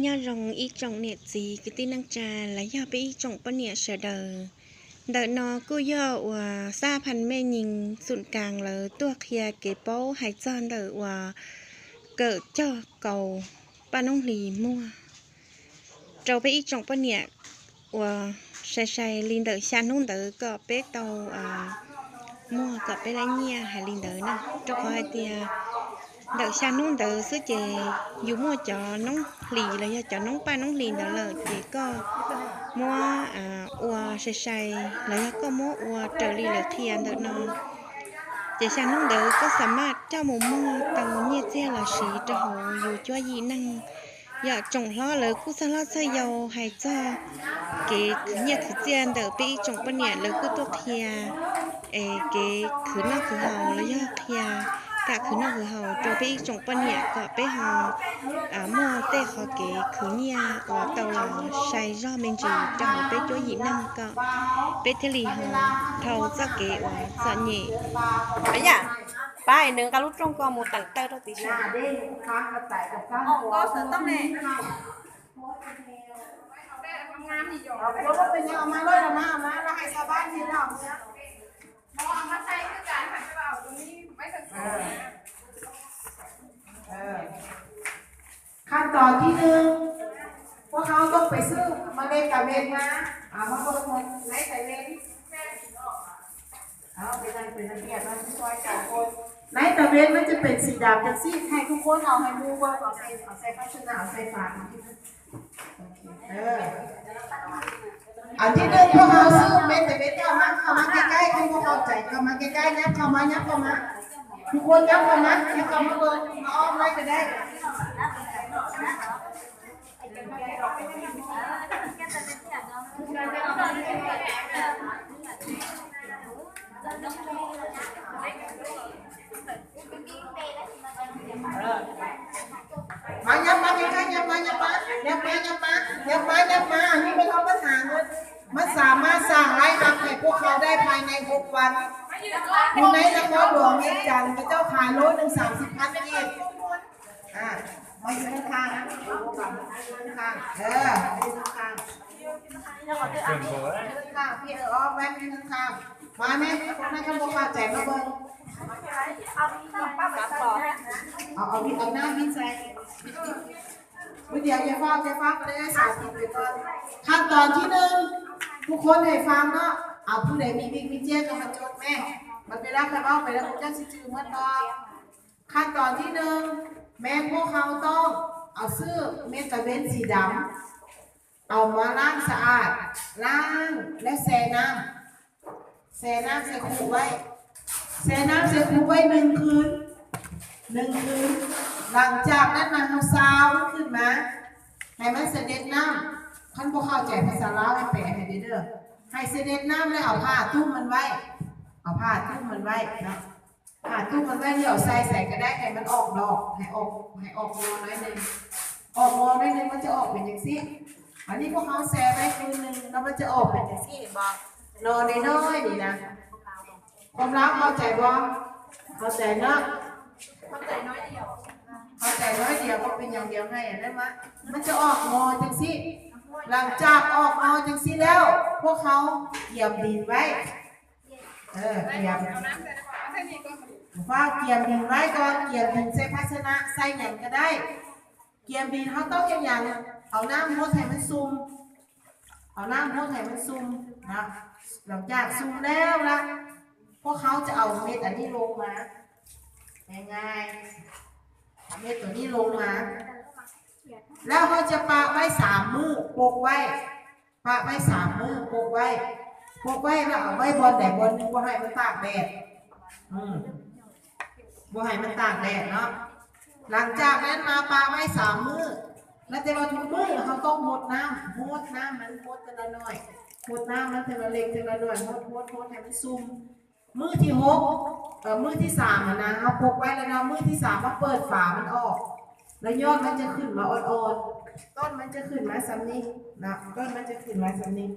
Nho rông ih trọng niệm gì, kơ ti năng cha là do pê ih trọng pơh niệm sơ đờ. Đợt nó cứ do ua xa phần mê nhìn sụn càng lơ tua khia kế bố hay cho đợt ua cỡ cho cầu pa nông lì mua. Trâu pê ih trọng pơh niệm ua sai sai lì đợt xa nông đợt cọ pê tàu ua mua cọ pê lái nhia hay lì đợt nè. Trâu khó hay tia Đợt xa núng đới xứ chê, dù mua chó núng lì là do chó núng pa núng lì đợt lợ chê có mua à, ua sai sai là do có mua ua trở lì lợ khia đợt no. Chê xa núng đới có xà mát cho mù mua tàu nhia chia là sĩ trở hậu dù chúa dị năng. Dọ trông hlo lơ cú xa hlo xa dầu hay cho kế khứ nhia khứ chia đợt pê ih trông pơh niệm lơ cú tuộc khia. Ê, kế khứ nọ khứ hậu là do khia, cả khứ nọ khứ hậu trô pê ih trông pơh niệm cọ pê hậu à, mua tê khó kế khứ nhia ua tàu lò sai do mình chỉ trông pê chúa dị năng cọ pê thế lì hậu thâu do kế ua do nhẹ. Ấy à, ba ấy nướng cá lút trong con một tặng tơ cho tí sao. Ồ, có sở tóc này. ເອົາມາເລີຍ ເອົາມາ ເອົາມາ ແລ້ວໃຫ້ຊາວບ້ານເຫັນເອົາ ບໍ່ເອົາມາໃສ່ຄືກັນ ແຕ່ວ່າເອົາຕົງນີ້ໄວ້ເທິງ ເອີ ຂັ້ນຕອນທີໜຶ່ງ ພວກເຮົາຕ້ອງໄປຊື້ເມລັດຕາເວັນມາ ເອົາມາເບິ່ງໃນຕາເວັນ. ເອົາໄປນັ່ງເປັນລະບຽບເນາະ ຊອຍກັນຄົນ ໃນຕາເວັນມັນຈະເປັນສີດຳຈັ່ງຊີ້ ໃຫ້ທຸກຄົນເອົາໃຫ້ໝູ່ເບິ່ງ ເອົາໃສ່ ເອົາໃສ່ພາຊະນະ ເອົາໃສ່ຝາ ເອີ ອັນທີໜຶ່ງ ພວກເຮົາຊື້ເມັດຕາເວັນ ເຂົ້າມາ ເຂົ້າມາໃກ້ໆ ຄັນບໍ່ເຂົ້າໃຈ ເຂົ້າມາໃກ້ໆ ຫຍັບເຂົ້າມາ ຫຍັບເຂົ້າມາ ທຸກຄົນຫຍັບເຂົ້າມາ ຫຍັບເຂົ້າມາເບິ່ງ ມາອ້ອມໄວ້ກໍໄດ້. ມາ ຫຍັບມາໃກ້ໆ ຫຍັບມາ ຫຍັບມາ ຫຍັບມາ ຫຍັບມາ ຫຍັບມາ ຫຍັບມາ ອັນນີ້ແມ່ນເຮົາມາຖາມເພິ່ນ ມັນສາມາດສ້າງລາຍຮັບໃຫ້ພວກເຮົາໄດ້ພາຍໃນຫົກວັນ ຢູ່ໃນນະຄອນຫຼວງວຽງຈັນ ເຂົາເຈົ້າຂາຍໂລໜຶ່ງສາມສິບພັນກີບ. ອ່າ ມາຢູ່ຂ້າງໆ ຂ້າງໆ ເອີ ຂ້າງໆ ຂ້າງໆ ພີ່ ເອີ ອອກໄວ້ຂ້າງໆ ມາແມ່ ພວກນັ້ນເຂົາບໍ່ເຂົ້າໃຈ ມາເບິ່ງ ເອົາ ເອົາ ເອົານ້ຳໃສ່ ມື້ດຽວ ຢ່າຟ້າວ ຢ່າຟ້າວ ກໍໄດ້ສາທິດໄປກ່ອນ ຂັ້ນຕອນທີໜຶ່ງ ທຸກຄົນໃຫ້ຟັງເນາະ ເອົາ ຜູ້ໃດມີບິກມີເຈ້ຍກໍມາຈົດແມ່ ບັດເວລາຂ້ອຍເວົ້າໄປແລ້ວ ເຈົ້າຊິຈື່ໝົດບໍ່? ຂັ້ນຕອນທີໜຶ່ງ ແມ່ນພວກເຮົາຕ້ອງເອົາຊື້ເມັດຕາເວັນສີດຳ ເອົາມາລ້າງສະອາດ ລ້າງ ແລະ ແຊ່ນ້ຳ ແຊ່ນ້ຳໃສ່ຄຸໄວ້ ແຊ່ນ້ຳໃສ່ຄຸໄວ້ໜຶ່ງຄືນ ໜຶ່ງຄືນ ຫຼັງຈາກນັ້ນນະ ເຮົາຊາວມັນຂຶ້ນມາ ໃຫ້ມັນສະເດັດນ້ຳ ຄັນບໍ່ເຂົ້າໃຈພາສາລາວໃຫ້ແປໃຫ້ເດີ ໃຫ້ສະເດັດນ້ຳ ແລ້ວເອົາຜ້າຕຸ້ມມັນໄວ້ ເອົາຜ້າຕຸ້ມມັນໄວ້ເນາະ. ອ່າ ຕຸ້ມມັນໄວ້ ດຽວໃສ່ໃສກໍໄດ້ ໃຫ້ມັນອອກດອກ ໃຫ້ອອກ ໃຫ້ອອກງໍໜ້ອຍໜຶ່ງ ອອກງໍໜ້ອຍໜຶ່ງ ມັນຈະອອກເປັນຈັ່ງຊີ້ ອັນນີ້ພວກເຮົາແຊ່ໄວ້ຄືນໜຶ່ງ ແລ້ວມັນຈະອອກເປັນຈັ່ງຊີ້ ເຫັນບໍ່? ໜໍນ້ອຍໆ ນີ້ນະ ຄວາມລາວເຂົ້າໃຈບໍ່? ເຂົ້າໃຈເນາະ ເຂົ້າໃຈໜ້ອຍດຽວ ເຂົ້າໃຈໜ້ອຍດຽວ ບໍ່ເປັນຫຍັງ ດຽວໃຫ້ອັນນັ້ນມາ ມັນຈະອອກງໍຈັ່ງຊີ້ ຫຼັງຈາກອອກງໍຈັ່ງຊີ້ແລ້ວ ພວກເຮົາກຽມດິນໄວ້ ເອີ ກຽມ ຟ້າວກຽມດິນໄວ້ກ່ອນ ກຽມດິນໃສ່ພາຊະນະ ໃສ່ຫຍັງກໍໄດ້ ກຽມດິນເຮົາຕ້ອງເຮັດຫຍັງ? ເອົານ້ຳຫົດໃຫ້ມັນຊຸ່ມ ເອົານ້ຳຫົດໃຫ້ມັນຊຸ່ມນະ ຫຼັງຈາກຊຸ່ມແລ້ວລະ ພວກເຮົາຈະເອົາເມັດອັນນີ້ລົງມາ ງ່າຍໆ ເອົາເມັດຕົວນີ້ລົງມາ ແລ້ວເຮົາຈະປະໄວ້ສາມມື້ ປົກໄວ້ ປະໄວ້ສາມມື້ ປົກໄວ້ ປົກໄວ້ ແລ້ວເອົາໄວ້ບ່ອນໃດບ່ອນໜຶ່ງ ບໍ່ໃຫ້ມັນຕາກແດດ ອືມ ບໍ່ໃຫ້ມັນຕາກແດດເນາະ ຫຼັງຈາກນັ້ນມາປະໄວ້ສາມມື້ ແລ້ວແຕ່ວ່າທຸກມື້ເຮົາຕ້ອງຫົດນ້ຳ ຫົດນ້ຳມັນ ຫົດເທື່ອລະໜ້ອຍ ຫົດນ້ຳມັນເທື່ອລະເລັກເທື່ອລະໜ້ອຍ ຫົດ ຫົດ ຫົດໃຫ້ມັນຊຸ່ມ ມື້ທີຫົກ ເອີ ມື້ທີສາມຫັ້ນນະ ເຮົາປົກໄວ້ແລ້ວເນາະ ມື້ທີສາມມາເປີດຝາມັນອອກ ແລ້ວຍອດມັນຈະຂຶ້ນມາອ່ອນໆ ຕົ້ນມັນຈະຂຶ້ນມາສ່ຳນີ້ນະ ຕົ້ນມັນຈະຂຶ້ນມາສ່ຳນີ້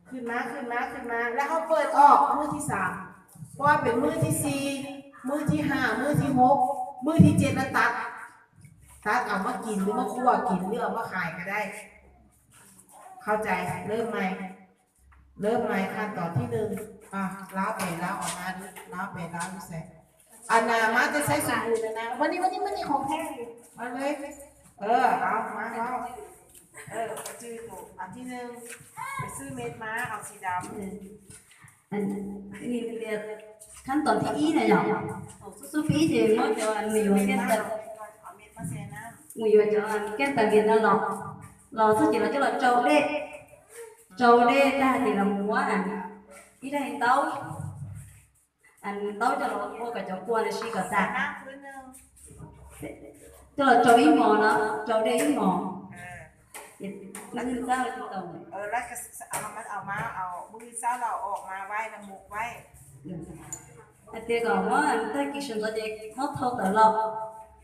ຂຶ້ນມາ ຂຶ້ນມາ ຂຶ້ນມາ ແລ້ວເຮົາເປີດອອກມື້ທີສາມ ເພາະວ່າເປັນມື້ທີສີ່ ມື້ທີຫ້າ ມື້ທີຫົກ ມື້ທີເຈັດລະຕັດ ຕັດເອົາມາກິນ ຫຼືມາຂົ້ວກິນ ຫຼືເອົາມາຂາຍກໍໄດ້. ເຂົ້າໃຈ? ເລີ່ມໃໝ່ ເລີ່ມໃໝ່. ຂັ້ນຕອນທີໜຶ່ງ ອ່າ ລາວໄປລາວອອກມາດູ ລາວໄປລາວຢູ່ໃສ? ອັນນາ ມາແຕ່ໃສສົມບູນນະ? ມານີ້ ມານີ້ ມານີ້ ຂອງແທ້ນີ້ ມາເລີຍ. ເອີ ເອົາ ມາເວົ້າ. ເອີ ໄປຈື່ໂຕ ອັນທີໜຶ່ງ ໄປຊື້ເມັດມາ ເອົາສີດຳ. ອັນນີ້ເປັນຂັ້ນຕອນທີອີນະເນາະ. ຊຸໆ ປີ ເຈ ເຮົາຈະ ອັນ ມີຢູ່ ເຮັດແບບ ເອົາເມັດມາແຊ່ນ້ຳ ມີຢູ່ຈະ ອັນ ແກນຕາເວັນນັ້ນເນາະ. ລາວສຸດທີ່ລາວຈະລາວເຈົ້າເດ ເຈົ້າເດ ຕາທີ່ລາວມົວ ອັນ ອີ່ໄດ້ເຕົ້າ ອັນເຕົ້າຈະລາວ ໂອ້ ກະເຈົ້າກົວນະ ຊີກະຕາ ນ້ຳຄືນໜຶ່ງ ຈະລາວເຈົ້າອີ່ໝໍເນາະ ເຈົ້າເດອີ່ໝໍ. ເອີ ມັນເຈົ້າ ເຈົ້າ ເອີ ແລ້ວກໍເອົາມາ ເອົາມາ ເອົາມື້ເຊົ້າລາວອອກມາໄວ້ ແລ້ວໝົກໄວ້. ອາເຕຍກໍວ່າ ອັນ ຕາກິເຊິນກໍເດ ເຮົາເທົ່າຕະຫຼອດ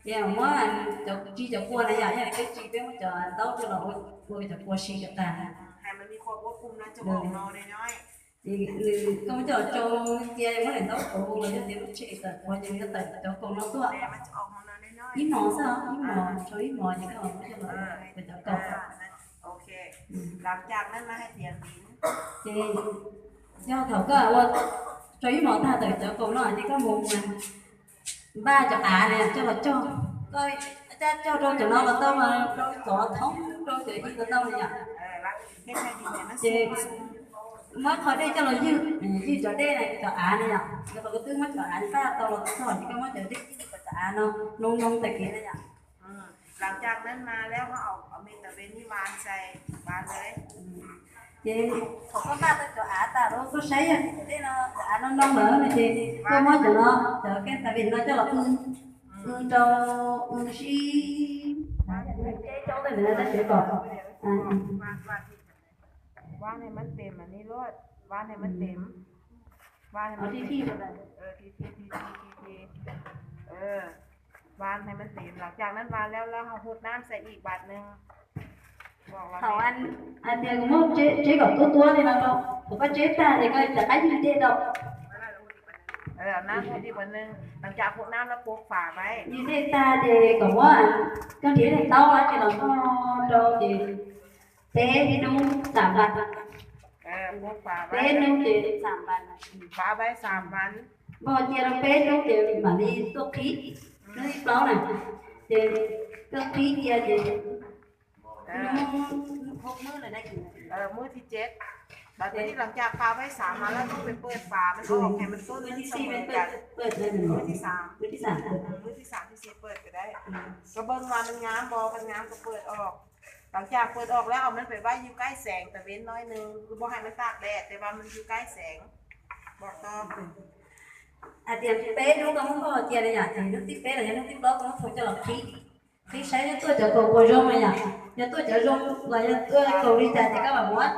ແຕ່ວ່າ ອັນ ເຈົ້າຈີເຈົ້າກົວນະ ຢ່າ ຢ່າໄດ້ຈີເປັນເຈົ້າ ອັນເຕົ້າຈະລາວ ໂອ້ຍ ເຈົ້າກົວ ຊີກະຕາ ໃຫ້ມັນມີຄວາມອົບອຸ່ນນະ ຈະອອກໜໍ່ນ້ອຍໆ. ອີກໜຶ່ງກໍເຈົ້າຈົງເຈຍບໍ່ໄດ້ເຕົ້າໂຕ ແລ້ວເດມັນເຊກະ ພໍຈະເຫຼືອແຕ່ເຈົ້າກົງເນາະຕົວະ ແຕ່ມັນຈະອອກມາໜ້ອຍໆ ອີ່ໝໍຊະ ອີ່ໝໍ ອ່າ ເຈົ້າອີ່ໝໍ ເຈົ້າກໍເປັນເຈົ້າ ເອີ ເຈົ້າກໍ ເອີ ນັ້ນ ໂອເຄ ອືມ ຫຼັງຈາກນັ້ນມາໃຫ້ຕຽງດິນ ເຈ ເຈົ້າເຖົ້າກໍວ່າ ເຈົ້າອີ່ໝໍຕາເຕີເຈົ້າກົງເນາະ ອັນນີ້ກໍມົງນະ ບ້າຈະອາເນຍ ເຈົ້າລະເຈົ້າ ກໍຈະເຈົ້າໂດນຈະເນາະ ລະຕ້ອງມາໂດນຈອທ້ອງ ໂດນຈະອີກລະຕ້ອງເນຍ ເອີ ລະເຮັດໃຫ້ດິນເນຍມັນ ເຈ ຊຸ່ມ ເມື່ອເຂົາໄດ້ເຈົ້າລະຢືດ ຢືດຈະໄດ້ນະ ຈະອາເນຍ ລະເຂົາກໍຕື່ມມາຈະອາປ້າຕໍ່ລະສອນ ກໍມາຈະໄດ້ຈະອາເນາະ ນົງໆ ຕະກີ້ເນຍ ອືມ ຫຼັງຈາກນັ້ນມາແລ້ວ ເຮົາເອົາ ເອົາເມັດຕາເວັນນີ້ຫວ່ານໃສ່ ຫວ່ານເລີຍ ອືມ ເຈ ເຂົາກໍມາແຕ່ຈະອາຕາໂລກໍໃຊ້ເດ້ເນາະ ອານ້ອງໆ ເດີເຈ ກໍມາຈະເນາະ ຈະແກນຕາເວັນເນາະ ເຈົ້າລະອືມ ອືມ ເຈົ້າອືມຊີ ເຈົ້າໄດ້ເດີ ເຈົ້າເຈກໍ ອ່າ ວາງໃຫ້ມັນເຕັມອັນນີ້ໂລດ ວາງໃຫ້ມັນເຕັມ ອືມ ວາງໃຫ້ມັນເຕັມ ເອົາທີ່ໆ ກໍໄດ້ ເອີ ທີ່ໆ ທີ່ໆ ທີ່ໆ ເອີ ວາງໃຫ້ມັນເຕັມ ຫຼັງຈາກນັ້ນວາງແລ້ວ ແລ້ວເຮົາຫົດນ້ຳໃສ່ອີກບາດໜຶ່ງ ບອກລະ ເຂົາ ອັນ ອັນດຽວໝົດເຈ ເຈກໍຕົວໆ ນີ້ນະ ເຂົາກໍເຈຕາ ແຕ່ກໍຈະໃຫ້ຢືນເດດອກ ເອີ ເອົານ້ຳໃສ່ອີກບາດໜຶ່ງ ຫຼັງຈາກຫົດນ້ຳແລ້ວປົກຝາໄວ້ ຢືນເດຕາເດກໍວ່າ ກໍທີ່ໄດ້ເຕົ້າວ່າ ເຈລະກໍດອກເຈ ເຕໜຶ່ງສາມບາດ ເອີ ປົກຝາໄວ້ ເຕໜຶ່ງເຈສາມບາດ ຝາໄວ້ສາມວັນ ບໍ່ເຈລະເປໜຶ່ງເຈ ບາດນີ້ຕົວພີ ຄືເປົ່ານະ ເຈຕົວພີເຈ ເອີ ຫົກມື້ລະໄດ້ກິນ ເອີ ມື້ທີເຈັດ ບາດນີ້ຫຼັງຈາກຝາໄວ້ສາມວັນແລ້ວ ຕ້ອງໄປເປີດຝາມັນອອກ ໃຫ້ມັນຕົ້ນ ມື້ທີສີ່ ມັນເປີດ ເປີດເລີຍ ມື້ທີສາມ ມື້ທີສາມເປີດ ມື້ທີສາມ ທີສີ່ ເປີດກໍໄດ້ ອືມ ກໍເບິ່ງວ່າມັນງາມບໍ່ ຄັນງາມກໍເປີດອອກ ຫຼັງຈາກເປີດອອກແລ້ວ ເອົາມັນໄປໄວ້ຢູ່ໃກ້ແສງຕາເວັນໜ້ອຍໜຶ່ງ ຄືບໍ່ໃຫ້ມັນຕາກແດດ ແຕ່ວ່າມັນຢູ່ໃກ້ແສງ ບອກຕໍ່ ອາຈານເປ ລູກກໍມັນກໍເຈຍລະຍະ ທີ່ລູກຕິເປລະຍະ ລູກຕິບລັອກກໍມັນຄົງຈະລັອກຄີ ທີ່ໃຊ້ໃນຕົວຈະໂກໂກຍົງລະຍະ ໃນຕົວຈະຍົງລະຍະ ຕົວເກົາຫຼີໃຈທີ່ກໍວ່າໝົດ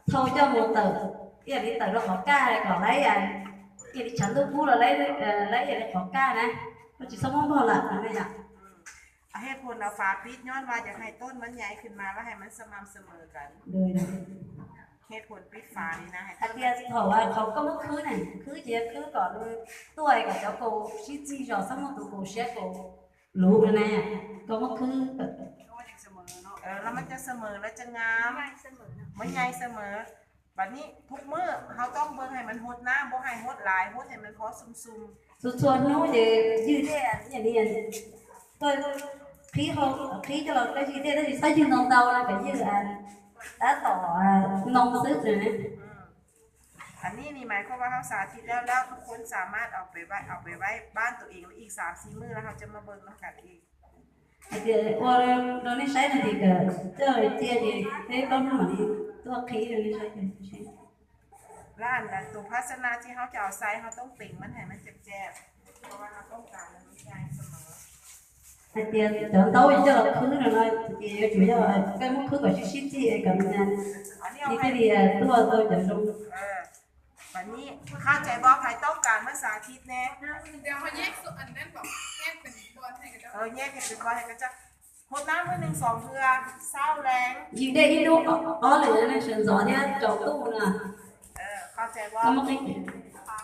ເທົ່າເຈົ້າໂມເຕີ ອຽນທີ່ເຕີລະຂໍກ້າ ກໍໄລອັນ ອຽນທີ່ສັນລູກຜູ້ລະໄລ ເອີ ໄລອຽນຂໍກ້ານະ ມັນຊິສະໝອງບໍ່ລະ ນັ້ນລະຍະ. ອາ ເຫດຜົນເອົາຝາປິດ ຍ້ອນວ່າຢາກໃຫ້ຕົ້ນມັນໃຫຍ່ຂຶ້ນມາ ແລ້ວໃຫ້ມັນສະໝ່ຳສະເໝີກັນ. ໂດຍ ເຫດຜົນປິດຝານີ້ນະ ໃຫ້ ອາ ຕົ້ນ ເພາະວ່າເຂົາກໍມາຄືນະ ຄືຈະຄືກໍຕົວເອງກໍຈະໂກຊິຈິຈອກສະໝໍໂຕໂກເຊຍໂກ ລູກນະ ກໍມາຄື ເອີ ແລ້ວມັນຈະສະເໝີ ແລ້ວຈະງາມ ມັນໃຫຍ່ສະເໝີ. ບັດນີ້ທຸກມື້ເຮົາຕ້ອງເບິ່ງໃຫ້ມັນຫົດນ້ຳ ບໍ່ໃຫ້ຫົດຫຼາຍ ຫົດໃຫ້ມັນພໍຊຸ່ມໆ. ສ່ວນໆ ເຮົາຈະຢືດແດ່ອັນນີ້ ອັນນີ້ ອັນ ຕົວພີເຮົາ ພີຈະລອກໄດ້ຢືດແດ່ ໄດ້ໃຊ້ຢືດນອງເຕົາ ແລ້ວກໍຢືດອັນ ຕາຕໍ່ ອາ ນອງຊຶກນະ. ອືມ ອັນນີ້ນີ້ໝາຍຄວາມວ່າເຮົາສາທິດແລ້ວ ແລ້ວທຸກຄົນສາມາດເອົາໄປໄວ້ ເອົາໄປໄວ້ບ້ານຕົວເອງ ແລ້ວອີກສາມສີ່ມື້ ແລ້ວເຮົາຈະມາເບິ່ງນຳກັນອີກ. ອາ ໂອ ໂດນີ້ໃຊ້ນະ ທີ່ກະເຈົ້າເຈຍດີ ໃຫ້ຄວາມຮູ້ນີ້ ຕົວຄີໂດນີ້ໃຊ້ ແລ້ວອັນນັ້ນ ຕົວພາຊະນະທີ່ເຮົາຈະເອົາໃສ່ ເຮົາຕ້ອງເຕັງມັນໃຫ້ມັນແຈບໆ ເພາະວ່າເຮົາຕ້ອງການໃຫ້ມັນໃຫຍ່ສະເໝີ. ອາ ເຈຍ ຕອນເຕົ້າເຈົ້າຄືນະ ເຈຍຢູ່ເຈົ້າ ເອີ ກໍຄືກໍຊິຊິດທີ່ ເອີ ກັບງານ ອັນນີ້ເອົາໃຫ້ ທີ່ເຈຍຕົວ ຕົວຈະລົງ ເອີ ບັດນີ້ເຂົ້າໃຈບໍ່? ໃຜຕ້ອງການມາສາທິດແດ່? ດຽວເຮົາແຍກສ່ວນອັນນັ້ນບໍ? ແຍກເປັນບ່ອນໃຫ້ເຂົາເຈົ້າ ເອີ ແຍກໃຫ້ເປັນບ່ອນໃຫ້ເຂົາເຈົ້າ. ຫົດນ້ຳມື້ໜຶ່ງສອງເທື່ອ ເຊົ້າແລງ. 你这一路熬了那选择的角度呢？ ເອີ ເຂົ້າໃຈບໍ່? 那么可以，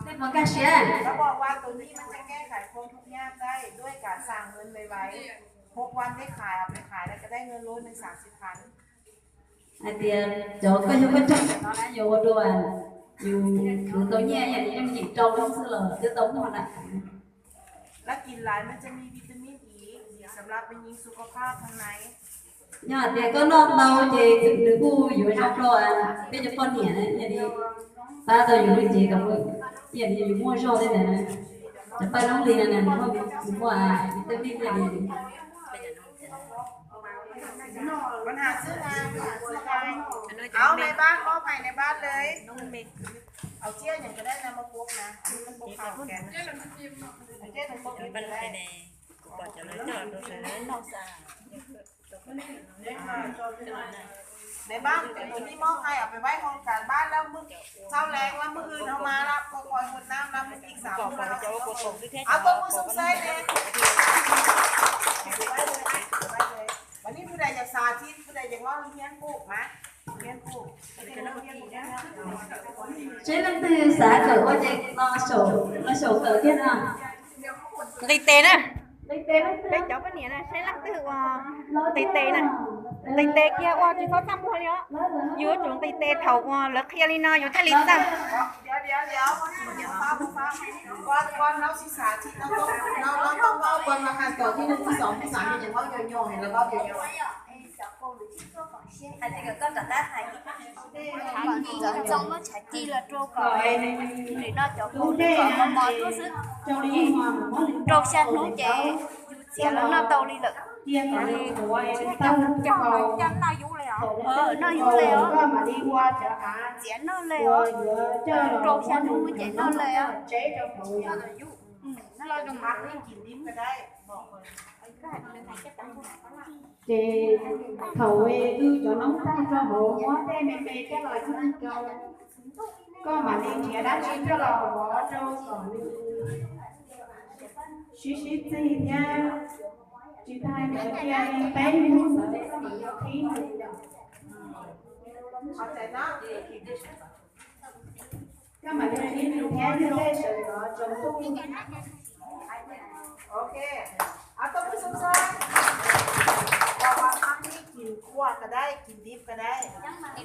那么干啥？ ແລ້ວບອກວ່າໂຕນີ້ມັນຈະແກ້ໄຂຄວາມທຸກຍາກໄດ້ດ້ວຍການສ້າງເງິນໄວໆ. ຫົກວັນໄດ້ຂາຍ ເອົາໄປຂາຍແລ້ວກໍໄດ້ເງິນໂລໜຶ່ງສາມສິບພັນ. ອາເດຍ ເຈົ້າກໍຢູ່ກັບເຈົ້າເນາະ ຢູ່ດ້ວຍ ຢູ່ຄືໂຕເຍຍ ອາດຈະຍັງກິນເຂົ້າຊື່ໆ ຄືເຕົ້າໝົດລະ ແລ້ວກິນຫຼາຍມັນຈະມີວິຕາມິນອີ ດີສຳລັບແມ່ຍິງສຸຂະພາບທາງໃນ. ຍາດເດຍກໍນອກເນົ່າເຈ ຄືຜູ້ຢູ່ນອກໂລກ ເປັນຈະປ້ອນເໜຍນະ ຍາດດີ ປາເຈົ້າຢູ່ເຈກັບເພິ່ນ ຍາດດີຢູ່ໝໍ້ໂຊໄດ້ນະ ຈະໄປໂຮງຮຽນນັ້ນ ເພາະມີໝໍ້ວິຕາມິນ ຍາດດີ. ບັນຫາຊື້ງານ ບັນຫາຊື້ງານ ເອົາໃນບ້ານ ມອບໃຫ້ໃນບ້ານເລີຍ ເອົາເຈ້ຍຫຍັງກໍໄດ້ນຳມາປົກນະ ມັນບໍ່ເຂົ້າແກນ ເອົາເຈ້ຍໜຶ່ງປົກກໍໄດ້ ໃນບ້ານເປັນໂຕນີ້ມອບໃຫ້ ເອົາໄປໄວ້ຫ້ອງການບ້ານ ແລ້ວມື້ເຊົ້າແລງ ແລ້ວມື້ອື່ນເຮົາມາລະ ກໍຄອຍຫົດນ້ຳນຳ ອີກສາມມື້ເຮົາ ເອົາຕົບມືຊົມເຊີຍແດ່ ໄວ້ເລີຍ ໄວ້ເລີຍ. ບັດນີ້ຜູ້ໃດຢາກສາທິດ ຜູ້ໃດຢາກເວົ້າເລື່ອງຮຽນປູກ ມາຮຽນປູກ ໃຊ້ໜັງສືສາເກີດວ່າເດັກນ້ອຍໂສ ນ້ອຍໂສເກີດເຮັດນະ ໄດ້ເຕະນະ ໄດ້ເຕະ ໄດ້ເຈົ້າປານນີ້ນະ ໃຊ້ຫຼັກຕື່ວ່າໄດ້ເຕະນະ ໄດ້ເຕະເກຍວ່າຈິເຂົ້າຊ້ຳບໍ່ເລີຍ ຢູ່ຈົນໄດ້ເຕະເຖົາວ່າເລີກເຄຍລີນາ ຢູ່ແທ້ລີຊະ. ດຽວໆໆ ກ່ອນ ກ່ອນເຮົາຊິສາທິດ ເຮົາຕ້ອງ ເຮົາ ເຮົາຕ້ອງເວົ້າກ່ອນວ່າຂັ້ນຕອນທີໜຶ່ງ ທີສອງ ທີສາມ ເຮັດຫຍັງ ເວົ້າຫຍໍ້ໆ ໃຫ້ລະເວົ້າຫຍໍ້ໆ. ເອີ ນອກຢູເລີຍ ເຈຍນອກເລີຍ ໂຕຊະໜູເຈຍນອກເລີຍ ອືມ ນອກຢູ່ ມັກກິນດິບກໍໄດ້ ບອກເພິ່ນ ເຈ ເຂົາເອ ຄືເຈົ້ານ້ອງຕັ້ງເຈົ້າໂຫ ຫົວແຕ່ແມ່ເປແກ່ລອຍຄືເກົ່າ ກໍມາລີເທຍດ້ານຊີເຈົ້າລາວບໍ່ເຈົ້າສອນ ຊີຊີຈີເທຍ ຈີໄທເນເທຍ ແປ້ງ ເຂົ້າໃຈເນາະ. ໂອເຄ ເອົາຕົບມືຊົມເຊີຍ ເວົ້າວ່າທາງນີ້ກິນຂົ້ວກໍໄດ້ ກິນດິບກໍໄດ້ ອັນ ໄອ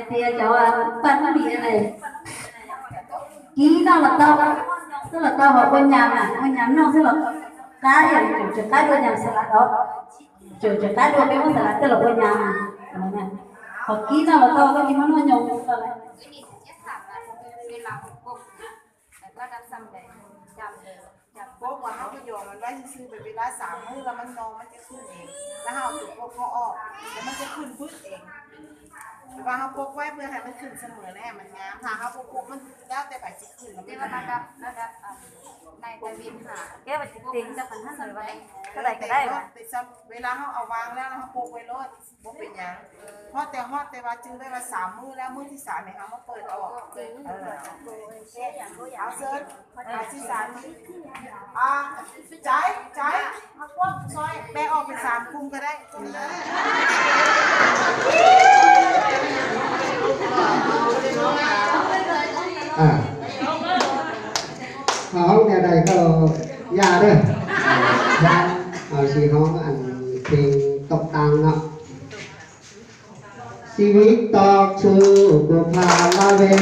ເດຍເຈົ້າວ່າປັນດີອັນໃດ ກີນອກລະເຕົ້າ ສະລະເຕົ້າວ່າບໍ່ຍາມນະ ບໍ່ຍາມນອກສະລະ ກາຍ ຈະກາຍບໍ່ຍາມສະລະເນາະ. ຈະ ຈະກາຍໂດຍເປັນວ່າສະຫຼາດແຕ່ລະຄົນຍາມນັ້ນນະ ເຂົາກິນເອົາແລ້ວກໍກິນມານອນຍົງ ເວລາຫົກປົກ ລະດັບສ່ຳໃດ ຈຳເລີຍ ປົກວ່າເຮົາກໍຢອງມັນໄວ້ຊື່ໆ ໄປເວລາສາມມື້ ລະມັນໜໍ່ມັນຈະຂຶ້ນເອງ ລະເຮົາເອົາຕົວປົກເຮົາອອກ ລະມັນຈະຂຶ້ນບຶດເອງ ແຕ່ວ່າເຮົາປົກໄວ້ເພື່ອໃຫ້ມັນຂຶ້ນສະເໝີ ແລະໃຫ້ມັນງາມ ຖ້າເຮົາບໍ່ປົກ ມັນແລ້ວແຕ່ໃຜຊິຂຶ້ນ ແຕ່ວ່າລະດັບ ລະດັບ ອັນ ໃນຕະເວັນຫາ ແກ້ວວ່າຊິເຕັງກັບອັນນັ້ນ ຫຼືວ່າເທົ່າໃດກໍໄດ້ ເວລາເຮົາເອົາວາງແລ້ວ ເຮົາປົກໄວ້ໂລດ ບໍ່ເປັນຫຍັງ ຮອດແຕ່ ຮອດແຕ່ວ່າຈື່ໄວ້ວ່າສາມມື້ແລ້ວ ມື້ທີສາມໃຫ້ເຮົາມາເປີດອອກ ເອີ ເອົາເຊີນ ອາ ທີສາມ ອາ ໃຈ ໃຈ ມາພວກຊ່ອຍ ແບ່ງອອກເປັນສາມກຸ່ມກໍໄດ້ ອາ ຮ້ອງແນວໃດກໍຢ່າເດີ ຢ້ານ ເອົາຊິຮ້ອງອັນເພງຕົກຕ່າງເນາະ. ຊີວິດຕອກຊູ້ບຸພາລາເວນ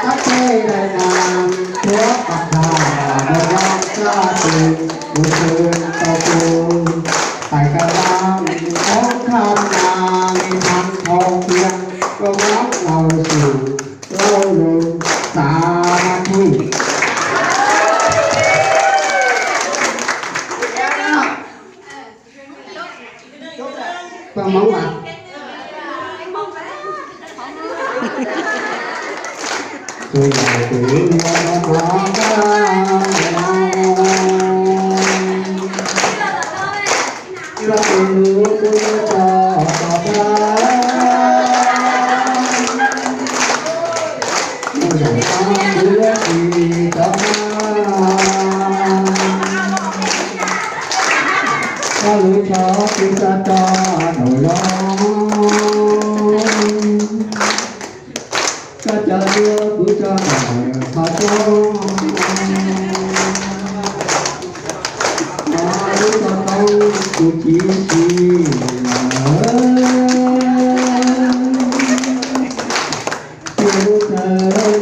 ຕັດເຕໄດ້ນານ ພວກປັດທານະວັງຊາຕິ ບຸນຄືນຕໍ່ປູ ໄປກະລານ ອອກຄານນາ ມີທັງທອງພຽງ ກໍມັກເລົ່າສູ່ ເລົ່າລົງສາມາທິ. ເພິ່ນມອງວ່າ ທີ່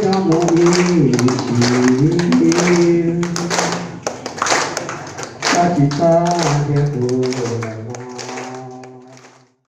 ເຈົ້າບໍ່ມີວິທີ ປະຕິປາແດ່ຜູ້